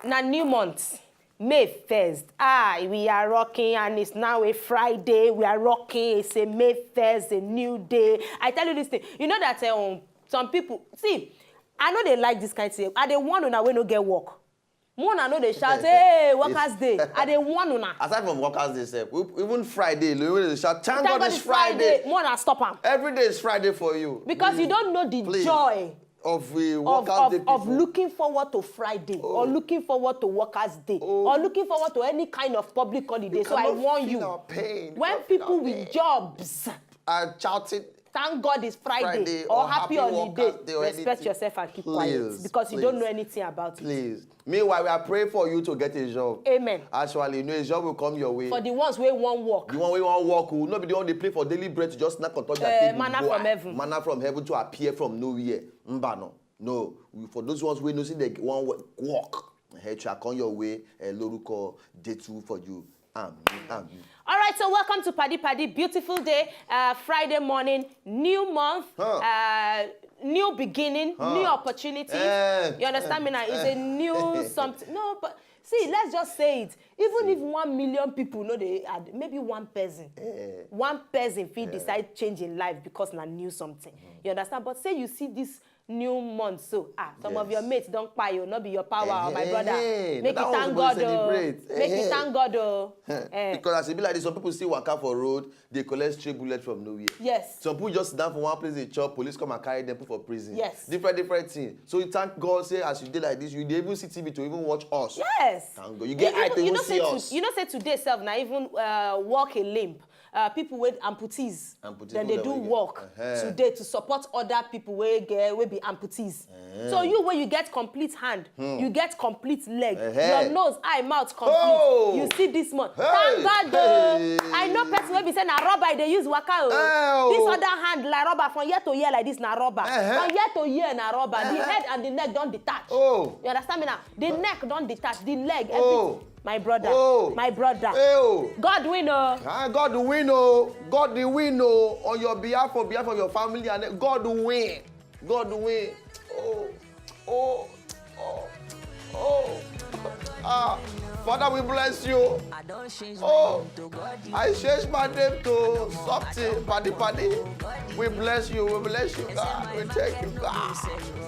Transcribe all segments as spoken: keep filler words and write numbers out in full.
Na new month, May first. Ah, we are rocking, and it's now a Friday. We are rocking. It's a May first, a new day. I tell you this thing. You know that um, some people, see, I know they like this kind of thing. I dey warn una wey no get work. More una no dey shout, "Hey, workers day." I dey warn una. Aside from workers day sef, we, even Friday, we dey shout, "Thank God it's Friday." More una stop am. Every day is Friday for you. Because you don't know the joy of the of, workers of, day of people. Looking forward to Friday or looking forward to workers day or looking forward to any kind of public holiday. So I warn you, when people with jobs are shouting, "Thank God it's Friday," or "Happy holiday," respect yourself and keep quiet, because you don't know anything about it. Please. Meanwhile, we are praying for you to get a job. Amen. Actually, you know, a job will come your way. For the ones wey wan work. The one wey wan work, who no be the one dey play for daily bread to just knock on top their table. Manna from heaven. Manna from heaven to appear from nowhere. Mba no. No. We, for those ones wey know say they wan wo-, work, eh, shall come your way, eh, lórúkọ Jésù for you. Amen. Amen. All right, so welcome to Paddy Paddy. Beautiful day, uh, Friday morning, new month, uh, new beginning, new opportunities. You understand me now? It's a new something. No, but see, let's just say it. Even if one million people know they add, maybe one person, one person fit decide change in life because na new something. You understand? But say you see this new month, so, ah, some of your mates don kpai o, no be your power, my brother. Make you thank God o. Make you thank God o. Eh. Because as e be like this, some people still waka for road, they collect stray bullet from nowhere. Yes. Some people just sit down for one place, they chop, police come and carry them, put for prison. Yes. Different, different thing. So you thank God, say as you dey like this, you dey even see T V to even watch us. Yes. Thank God. You get eye to even see us. You know say today sef na even, uh, walk a limb. Uh, people with amputees, then they do work today to support other people wey get, wey be amputees. So you, when you get complete hand, you get complete leg, your nose, eye, mouth complete. You see this month. Thank God o. I know person wey be say na rubber e dey use waka o. This other hand like rubber, from here to here like this na rubber. From here to here na rubber. The head and the neck don detach. You understand me now? The neck don detach, the leg, everything. My brother, my brother. God win o. Ah, God win o. God dey win o. On your behalf, on behalf of your family, and God win. God win. Oh, oh, oh, oh. Ah, Father, we bless you. Oh, I change my name to something, Paddy Paddy. We bless you, we bless you, God. We thank you, God.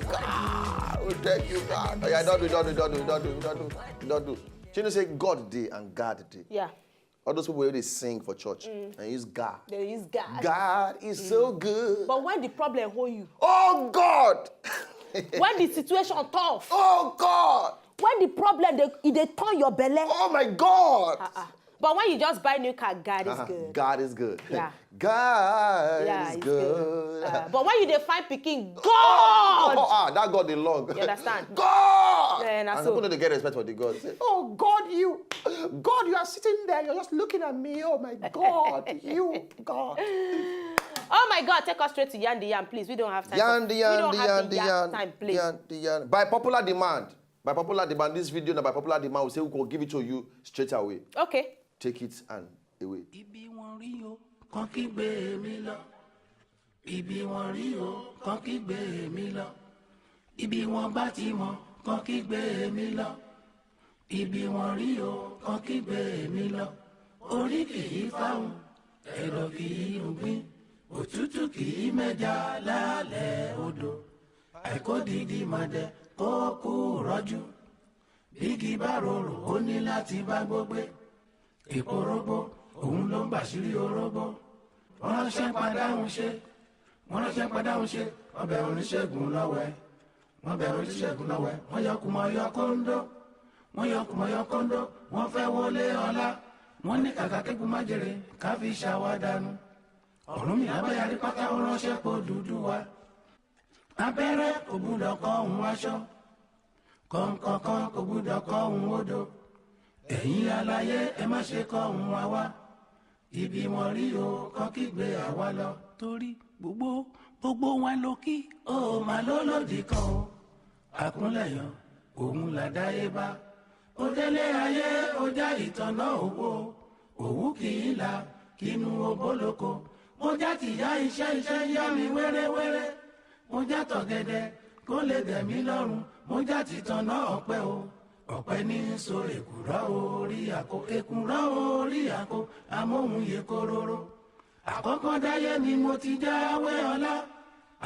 God, we thank you, God. Oh, yeah, don't do, don't do, don't do, don't do, don't do, don't do. You know say God dey and God dey. Yeah. All those people wey dey sing for church and use God. They use God. God is so good. But when the problem hold you, oh God. When the situation tough, oh God. When the problem dey, e dey turn your belle, oh my God. But when you just buy new car, God is good. God is good. Yeah. God is good. But when you dey find pikin, God. Ah, that God dey long. You understand? God. And some people no dey get respect for the God. Say, "Oh God, you, God, you are sitting there. You're just looking at me. Oh my God, you, God." Oh my God, take us straight to Yan the Yan, please. We don't have time. Yan the Yan, we don't have the Yan time, please. Yan the Yan. By popular demand. By popular demand, this video na by popular demand, we say we go give it to you straight away. Okay. Take it and away. Ibi wọn rí o, kàn kígbe mi lọ. Ibi wọn rí o, kàn kígbe mi lọ. Ibi wọn bá ti mọ̀, kàn kígbe mi lọ. Ibi wọn rí o, kàn kígbe mi lọ. Orí kì í fáwọn, ẹ̀dọ̀ kì í rúgbìn, òtútù kì í mẹ́ja lálẹ́ odò. Àìkó didi mọ̀dẹ̀ kó kú rọ́jú. Bígi bá rorò, ó ní láti bá gbógbé. Èpo rógbó, òun ló ń bàṣírí orógbó. Wọ́n ránṣẹ́ padà ń ṣe, wọ́n ránṣẹ́ padà ń ṣe, wọ́n bẹ̀ oníṣègùn lọ́wẹ́, wọ́n bẹ̀ oníṣègùn lọ́wẹ́, wọ́n yọ kùmọ̀ yọ kóńdó, wọ́n yọ kùmọ̀ yọ kóńdó, wọ́n fẹ́ wọlé ọlá, wọ́n ní kàkà kékun má jèrè, ká fi ṣàwádànù. Ọ̀rúnmìlà bá yarí pátá, ó ránṣẹ́ pọ̀ dúdú wa. Abẹ́rẹ́ kò gbúdọ̀ kọ́ òun aṣọ, kọ̀ǹkọ̀kan kò gbúdọ̀ kọ́ òun odò. Ẹ̀yin aláyé, ẹ má ṣe kọ́ òun àwa. Ibi wọn rí o, kàn kígbe àwa lọ. Torí gbogbo, gbogbo wọn ló kí. Ó mà ló lòdì kan o. Àkúnlẹ̀yàn, òun làdáyébá. Ó délé ayé, ó já ìtànná òwò. Òwú kì í la, kínú obó lóko. Mo já tìyá iṣẹ́, iṣẹ́ ń yá mi wéréwéré. Mo já tọ̀gẹ̀dẹ̀, kó lè dẹ̀ mí lọ́rùn. Mo já tìtànná ọ̀pẹ o. Ọ̀pẹ ní so èkùrọ́ orí àkó, èkùrọ́ orí àkó, amóhun yẹ kóróró. Àkọ́kọ́ dáyé ni mo ti jáwé ọlá,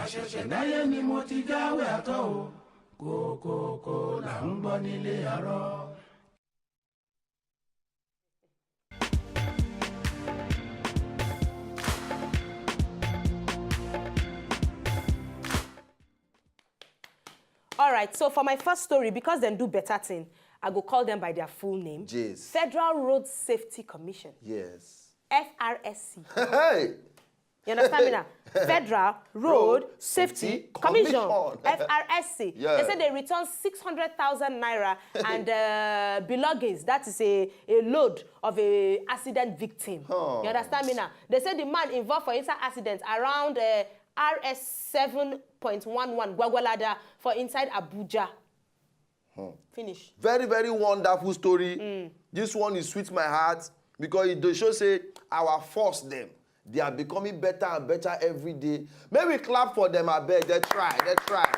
àṣẹ̀ṣẹ̀ dáyé ni mo ti jáwé àtọ́ o. Kókókó là ń gbọ́ nílé arọ́. All right, so for my first story, because dem do better thing, I go call them by their full name. Jeez. Federal Road Safety Commission, Yes. F R S C. Hey! You understand me now? Federal Road Safety Commission, F R S C. They say they return six hundred thousand naira and uh, belongings. That is a, a load of a accident victim. You understand me now? They say the man involved for inside accident around uh, R S seven point one one Gwagwalada for inside Abuja. Finish. Very, very wonderful story. This one is sweet my heart because it dey show say our force them. They are becoming better and better every day. May we clap for them, I beg. They try, they try,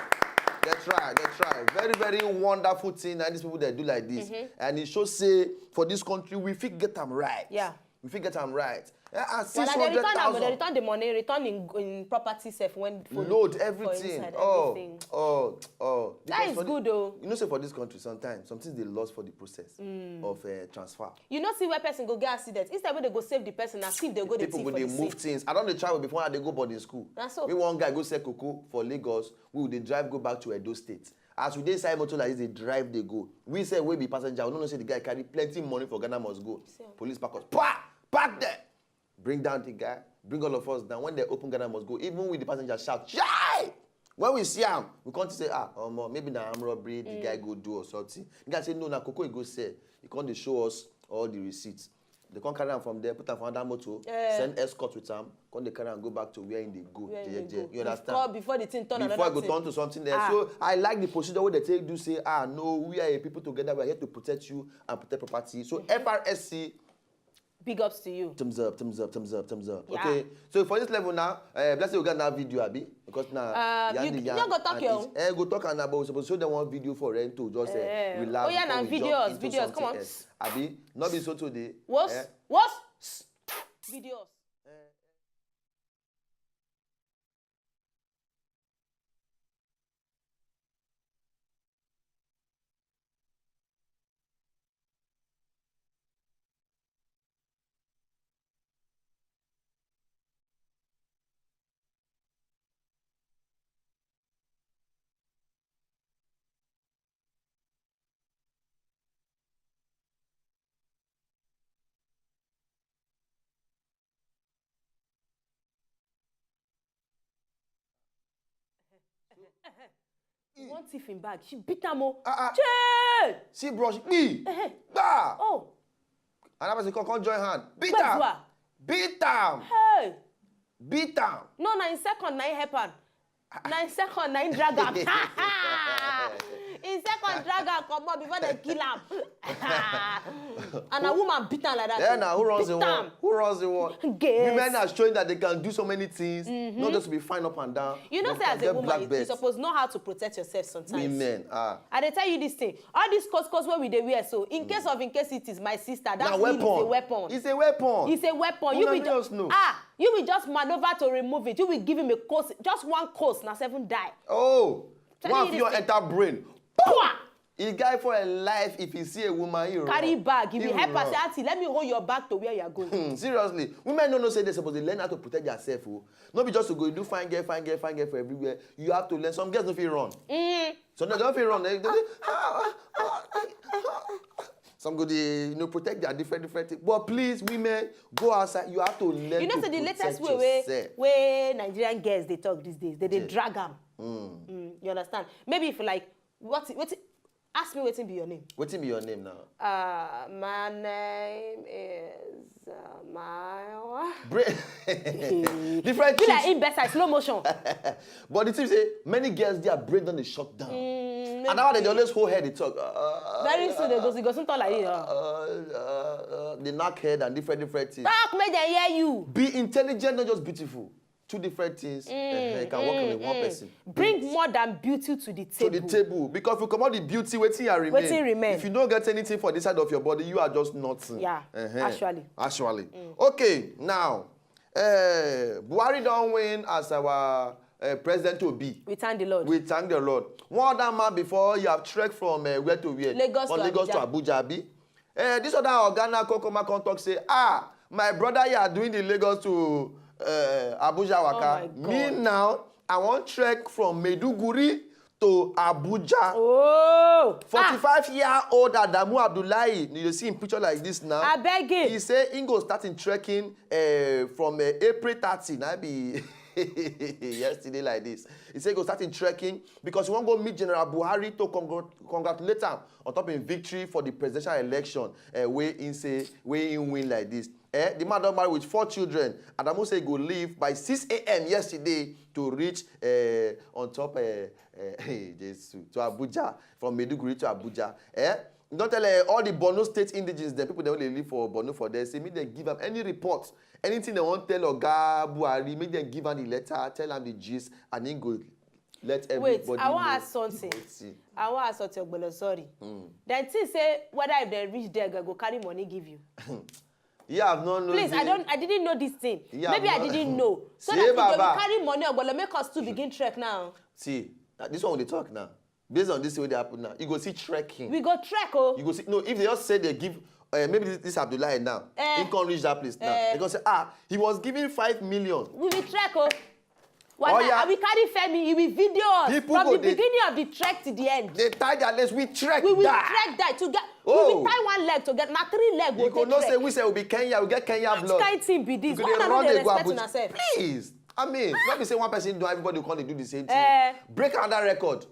they try, they try. Very, very wonderful thing. And these people they do like this, and it shows say for this country we fit get them right. Yeah. We fit get them right. Eh, and Well, they return am, but they six hundred thousand. Return the money, return in, in property self when for Load for everything. Inside, Oh, everything. oh, oh. That Because is for the- good though. You know, say for this country, sometimes something they lost for the process of uh, transfer. You know, see where person go get accident. Instead, when they go save the person, as if they go the People thief go for they the move thief. Things. I don't dey travel before I dey go boarding school. Na so. Me one guy go sell cocoa for Lagos. We dey drive go back to Edo State. As we dey inside motor like this, they drive they go. We say we be passenger. We no know say the guy carry plenty money for Ghana must go. Police pack us. Pa! Park there. Bring down the guy. Bring all of us down. When they open Ghana must go, even with the passenger shout, "Chai!" When we see him, we come to say, "Ah, um, maybe na arm robbery the guy go do or something." The guy say, "No, na cocoa he go sell." He come dey show us all the receipts. They come carry am from there, put am for another motor, send escort with am, come dey carry am go back to where he dey go. Where Jeje, you jeje. go. You understand? Before, before the thing turn Before another it go thing. Turn to something else. Ah. So I like the procedure where they take do say, "Ah, no, we are a people together. We are here to protect you and protect property." So F R S C, Big ups to you. Thumbs up, thumbs up, thumbs up, thumbs up. Yeah. Okay. So for this level now, uh, let's say we got that video, Abi, because now Uh, you- you no go talk your own. Eh, go talk and about we supposed to show them one video for rent to just uh, Eh, relax. oh yeah, Before na we jump videos, into videos, come something on. Else. Abi, not be so today. What's Eh? what's videos? One thief in bag. She beat am o. Ah, ah. Chey! See brush, be, Eh, bah. Oh, Another person come, come join hand, beat gbẹ̀dùà. am, beat am, Hey! beat am. No, na in second na in help am. Na in second na in drag am. In second drag am comot before dem kill am. And na woman beat am like that. Yeah, now who runs the Beat world? Am. Who runs the world? Guess. Women are showing that they can do so many things, not just to be fine up and down. You know, But say can as a get woman, black you, you belt. Suppose know how to protect yourself sometimes. Women, ah. I dey tell you this thing. All these coat coats wey we dey wear so, in case of in case it is my sister, that Na heel is a weapon. Weapon. It's a weapon. It's a weapon. You Una will no ju- just know. Ah, you will just maneuver to remove it. You will give him a coat, just one coat, na seven die. Oh, Tell one you of your this enter brain. Pwah! A guy for a life, if he see a woman, he Carry run. Bag. If He you help run. Her, say, "Auntie, let me hold your bag to where you are going." Hmm, seriously, women don't know say they supposed to learn how to protect themselves. Oh. Not be just to go do fine girl, fine girl, fine girl for everywhere. You have to learn. Some girls don't feel run. Mm. Some girls don't feel run. They, they, they, ah, ah, ah, ah, ah. Some go they you know protect their different different things. But please, women, go outside. You have to learn. You know, to say the latest protect way, way, yourself. Way Nigerian girls they talk these days, they, they Yeah. Drag am. Mm, you understand? Maybe if you like, what, what, ask me wetin be your name. Wetin be your name now? Uh, my name is uh, my. Break. Different Be like things. Imbecile, slow motion. But the thing say many girls their brain don dey shut down. Mm, And now they dey always hold head dey talk. Uh, Very soon they go, they go soon talk like you. uh, uh, uh, the knack head and different different things. Talk, make dem hear you. Be intelligent, not just beautiful. two different things, eh, you can work on one person. Bring more than beauty to the To table. The table, because if you comot the beauty, wetin ya remain? Wetin remain? If you no get anything for this side of your body, you are just nothing. Yeah, Eh-heh. Actually. Actually. Okay, now, uh, Buhari don win as our uh, president to be. We thank the Lord. We thank the Lord. One other man before, you have trek from uh, where to where? Lagos From to Lagos to Abuja. Abuja, abi? Uh, this other oga now come come out come talk say, ah, my brother, you are doing the Lagos to uh, Abuja waka. My God. Me now, I wan trek from Maiduguri to Abuja. Oh. Ah. Forty-five year old Adamu Abdullahi, you see him picture like this now. Abeg. He say he go start in trekking uh, from uh, April thirty, na be yesterday like this. He say he go start in trekking because he wan go meet General Buhari to congr- congratulate am on top him victory for the presidential election uh, wey he say wey he win like this. Eh, the man don marry with four children. Adamu say he go leave by six a.m. yesterday to reach uh, on top uh, uh, Jesus, to Abuja, from Maiduguri to Abuja. Eh? He don tell uh, all the Borno State indigenes, the people dem wey dey live for Borno for there, say make dem give am any report, anything dem wan tell Oga Buhari, make dem give am the letter, tell am the gist, and he go let everybody Wait, I wan know ask something. Wetin? I wan ask something, Ogbolo, sorry. Dem think say whether if dem reach there, dem go carry money give you. Yeah, I've not known. Please, I don't. I didn't know this thing. Yeah, Maybe I no. Didn't know. So See, that if they Baba. Carry money, Ogbolo, make us too begin trek now. See, now, this one we dey talk now. Based on this wey dey happen now, you go see trekking. We go trek, oh. You go see no, if they just say they give uh, maybe this, this Abdullahi now, Eh. He come reach that place now. Eh. They go say, ah, he was given five million. We will trek, oh. Oh, yeah. And we carry Femi, he will video us People from go the dey- beginning of the trek to the end. They tie their legs, we trek We will die. Trek die to get. Oh. We will tie one leg to get. Na three leg You we go take know trek. Say we say we be Kenya, we get Kenya Which blood. Kind thing be this? You Why go una no dey dey run, dey go respect Abuja. Una self? Please, I mean, not be say one person do, everybody come dey do the same thing. Eh. Break another record.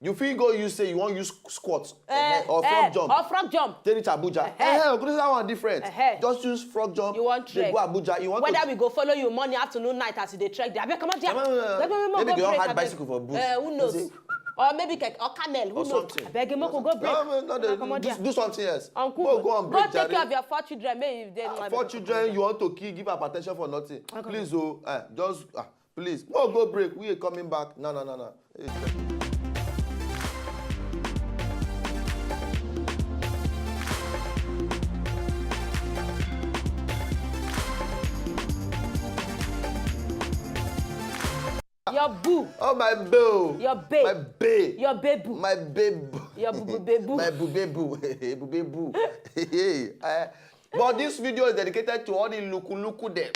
You fit go use say you wan use squat Eh, or eh, frog jump. Or frog jump. Take reach Abuja. Eh. Eh, eh, that one different. Eh. Just use frog jump. You wan Dey trek. Go Abuja. You want Whether to we go follow you morning, afternoon, night as you dey trek there. Abeg comot there. Come on, Abeg, abeg, maybe go they don break, hide abeg. Bicycle for bush. Eh, who knows? Say- Or maybe keke or camel. Who Or knows? Something. Abeg, make we go break. No, no, no, Una comot do, there. Do something else. Uncle, Go, go and break, take care jare. Of your four children. Make you dey. Four children, you want to kill, give hypertension for nothing. Okay. Please, oh, uh, just, uh, please. Go, go break. We are coming back. No, no, no, no. Your boo. Oh, my boo. Your babe. My babe. Your babe. My babe. Your boo boo babe boo. My boo babe boo. Boo babe boo. Eh, but this video is dedicated to all the luku luku them.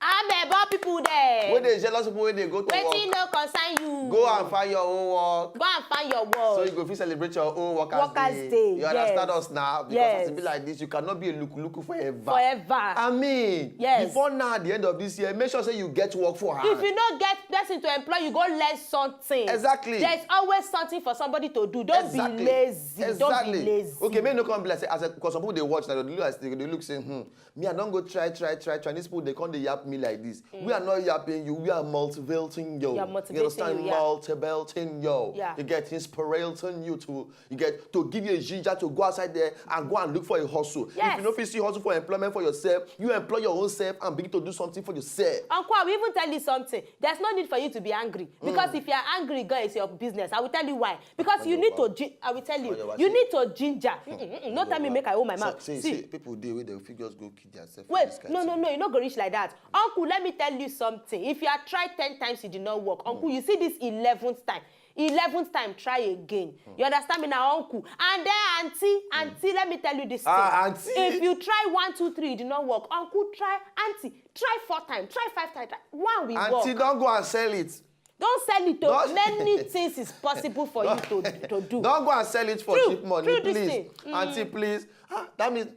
Amebo people there. When they jealous people, when they go to Wetin work, No concern you. Go and find your own work. Go and find your work. So you go fit celebrate your own workers, Workers day. Day, You understand yes. Us now? Because Yes. As e be like this, you cannot be a luku luku forever. Forever. I mean, Yes. Before now, at the end of this year, make sure say you get work for her. If you no get person to employ, you go learn something. Exactly. There's always something for somebody to do. Don't Exactly. Be lazy. Exactly. Don't be lazy. Okay, make no come be like say, as because some people they watch now, they look as they, they look say, hmm, me I don't go try, try, try, try. These people they come they yap me like this. Mm. We are not yapping you. We are motivating you. You are You motivating understand? You, yeah. Motivating you. Yeah. You get inspiration you to you get to give you a ginger to go outside there and go and look for a hustle. Yes. If you no fit see hustle for employment for yourself, you employ your own self and begin to do something for yourself. Uncle, I will even tell you something. There's no need for you to be angry. Because Mm. If you're angry, girl, it's your business. I will tell you why. Because you need to. Gi- I will tell you. You need to ginger. Mm-mm, mm-mm. No tell me make I hold my mouth. See, See. See, people dey wey dem fit just go kill themselves. Wait, no, no, no, you no go reach like that. Uncle, let me tell you something. If you are tried ten times, it did not work. Uncle, you see this eleventh time. Eleventh time, try again. You understand me now, uncle? And then, auntie, auntie, let me tell you this thing. Ah, auntie. If you try one, two, three, it did not work. Uncle, try, auntie, try four times, try five times. Try. One will Auntie, work. Don't go and sell it. Don't sell it, oh. Don't- Many things is possible for you to, to do. Don't go and sell it for True, cheap money, true this please. Thing. Mm. Auntie, please. Ah, that means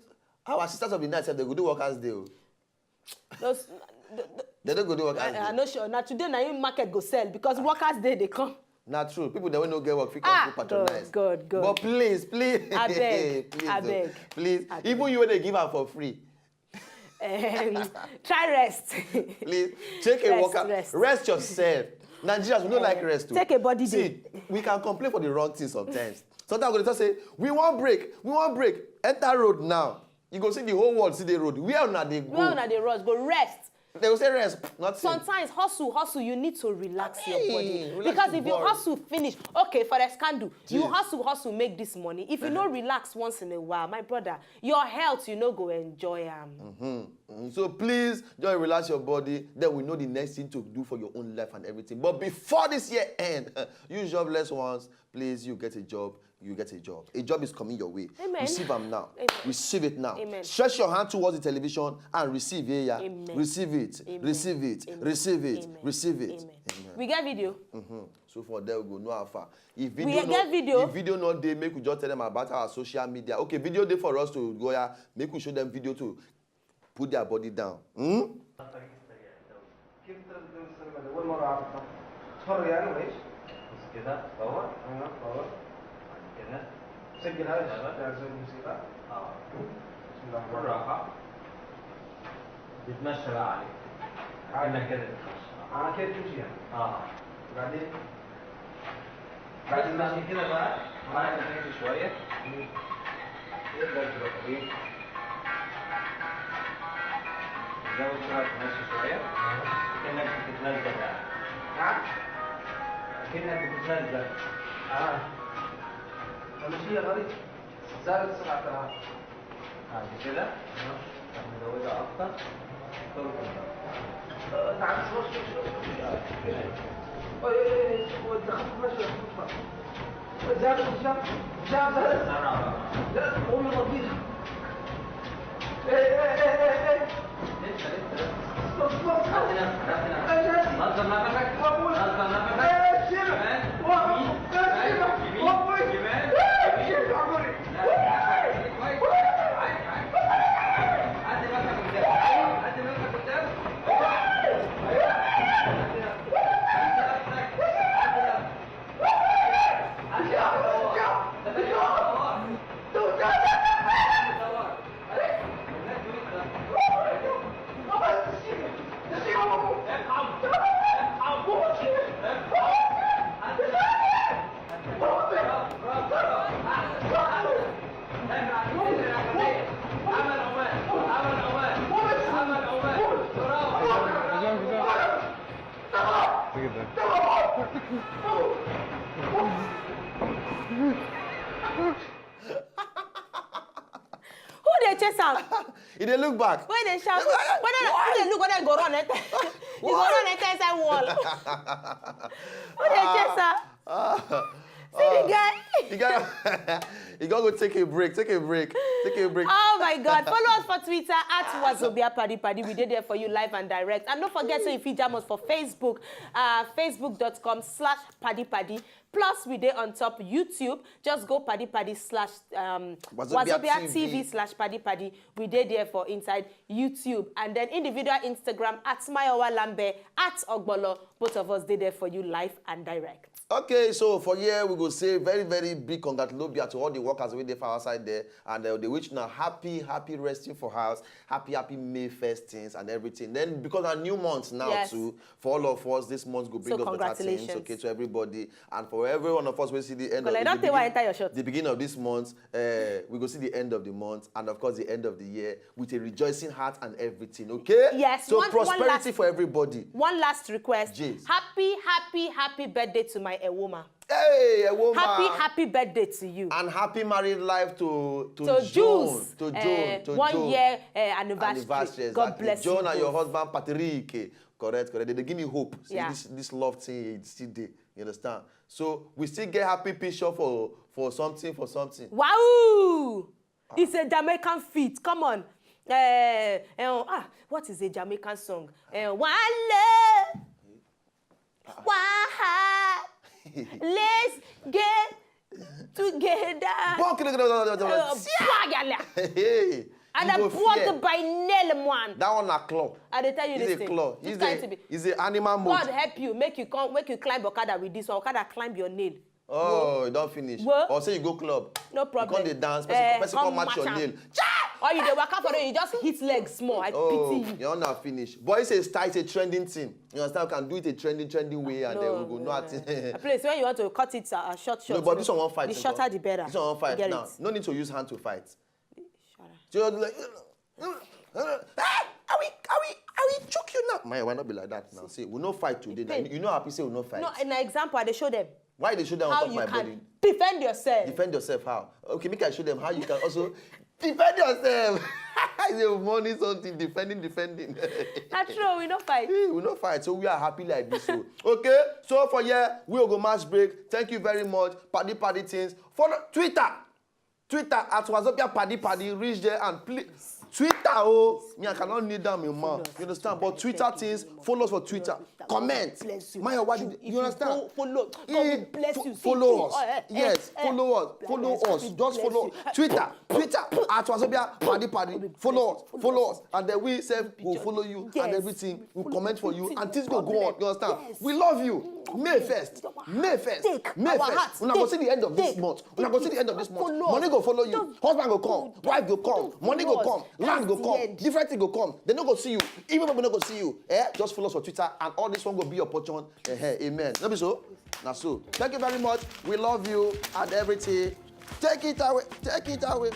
our sisters of the night sef, they go do workers day. Oh. Those, the, the, They don't go do workers I, day. I know sure. Now today, now you market go sell because workers day they come. Not true. People that will not get work, fit come Ah, go patronize. God, God, God. But please, please, Abeg, please, abeg, please, abeg. Even you when they give her for free. Um, try rest. Please take a Rest, walker. Rest. Rest yourself. Nigerians, we don't Eh, like rest. Too. Take a body See, day. We can complain for the wrong thing sometimes. Sometimes we just say, we want break, we want break. Enter road now. You go see the whole world see the road. Where una dey go? Where una dey rush go rest. They will say rest, nothing. Sometimes hustle, hustle, you need to relax your Hey, body. Relax Because your if you body. Hustle finish, okay, for a scandal, you Jeez. Hustle, hustle, make this money. If you no relax once in a while, my brother, your health, you no go enjoy am. Mm, so please just relax your body. Then we know the next thing to do for your own life and everything. But before this year end, you jobless ones, please, you get a job. You get a job. A job is coming your way. Amen. Receive them now. Amen. Receive it now. Amen. Stretch your hand towards the television and receive it. Yeah. Amen. Receive it. Amen. Receive it. Amen. Receive it. Amen. Receive it. Amen. We get video. So for there we go, no alpha. If We video get no, video? If video not there, make we just tell them about our social media. Okay, video day for us to go. Yeah, make we show them video to put their body down. Hmm? كيف ترد السلمى؟ أول مرة أعرفها. تفرج يعني وإيش؟ بس كده، باور. أيوة، باور. بعد كده. سجل هذا، أيوة. تعزف الموسيقى. آه. بسم الله الرحمن الرحيم. بالراحة. بتمشى بقى عليك. عادي. كأنك كده بتمشى. أنا كده بتمشي يعني. آه. بعدين؟ بعد المشي كده بقى، معاك نفسي شوية. يقدر تروح فين؟ زود سرعة المشي شوية. كأنك بتتنزل يعني. نعم؟ كأنك بتتنزل. آه. المشي يا غالي. زود سرعة، آه. بعد كده نزودها أكتر. تعال، شوف، شوف، شوف، شوف. إيه، إيه، إيه، شوف، هو أنت خفف ماشي ولا خفف؟ زاد، زاد، زاد، زاد. لا، قوم يلا بينا. إيه، إيه، إيه، إيه، إيه. لسه، لسه، لسه. اصبر، اصبر. هات نفسك، هات نفسك. إيه، إيه. نظم نفسك. أبوي. نظم نفسك. إيه، شيل. كمان. وأبوي. يمين. إيه، شيل. يمين. وأبوي. يمين. إيه، شيل، عمري. Who dey chase am? If they look back, When they shout, when they, when they look, when they go run enter, he go run enter inside wall. Who dey chase am? See the guy. You got, you got to take a break. Take a break. Take a break. Oh my God. Follow us for Twitter at Wazobia Paddy Paddy. We did there for you live and direct. And don't forget, so if you jam us for Facebook, uh, facebook.com slash Paddy Paddy. Plus, we dey on top YouTube. Just go Paddy Paddy slash um, Wazobia Wazobia T V. TV slash Paddy Paddy. We dey there for inside YouTube. And then individual Instagram at Mayowa Lambe at Ogbolo. Both of us dey there for you live and direct. Okay, so for here we go say very, very big congratulobia to all the workers wey dey for outside there, and uh, they wish now happy, happy resting for house, happy, happy May first things and everything. Then because our new month now Yes. too, for all of us, this month go bring So us better things. Congratulations. Okay, to everybody, and for everyone of us, we see the end But of I the don't think why beginning, enter your shot. The beginning of this month. Uh, we go see the end of the month, and of course the end of the year with a rejoicing heart and everything. Okay. Yes, So one- one prosperity last- for everybody. One last request. Jeez. Happy, happy, happy birthday to my Ewoma. Hey, Ewoma. Happy, happy birthday to you. And happy married life to to, To June. Jules, To June. eh, to one June. Year eh, anniversary. Anniversary, God exactly. Bless June you. And your Both. Husband Patrick. Eh, correct, correct. They, they give me hope. See, Yeah. this this love thing, it's still there. You understand? So we still get happy picture for for something, for something. Wow! It's a Jamaican feat. Come on. Eh, eh, ah, what is a Jamaican song? Eh, one love, one heart. Let's get together. Bonk, Uh, hey, and you I go brought fear. It by nail, man. That one na claw. I dey tell you He's this a thing. claw. This He's kind a, thing be. He's a animal mode. God help you, make you come, make you climb Okada with this one. Okada climb your nail. Oh, you don't finish. Wo. Or say you go club. No problem. You come dey dance. Eh, Person, person come match your hand. Nail. Or you dey waka for there, you just hit leg small. I Oh, pity you. You're not finished. But it's a style, it's a trending thing. You understand? You can do it a trending, trending way, and then we go know no. what. A place where you want to cut it uh, short, short. No, but you this know. One won't fight. The You shorter, know. The better. This one won't fight Get now. It. No need to use hand to fight. Shorter. So you're like, I will, I will, I will choke you now. My, why not be like that now? See, we no fight today. Now. Pain. You know, happy say we no fight. No, in an example, I dey show them Why they show down on how top of you my can body? Defend yourself. Defend yourself how? Okay, make I show them how you can also defend yourself. It's a money something, defending, defending. Na true, we no fight. Hey, we no fight, so we are happy like this. So. Okay, so for here, we will go match break. Thank you very much. Paddy Paddy things. Follow Twitter. Twitter at Wazobia Paddy Paddy. Reach there and please. Twitter, oh, me, I cannot kneel down, my man. You understand? But Twitter things, follow us for Twitter. Comment. Maya, what did you understand? Follow. Eh, fo- follow us. Yes, follow us. Follow us. Just follow Twitter. Twitter at Wazobia Paddy Paddy. Follow us. Follow us. And then we self will follow you and everything. We'll comment for you. And things go go on. You understand? We love you. May first. May first. May first. Una go see the end of this month. Una go see the end of this month. Money go follow you. Husband go come. Wife go come. Money go come. Land go come. Different thing go come. They no go see you. Even people no go see you. Eh? Just follow us on Twitter and all this one go be your portion. Eh, eh, amen. No be so? Na so. Thank you very much. We love you and everything. Take it away. Take it away.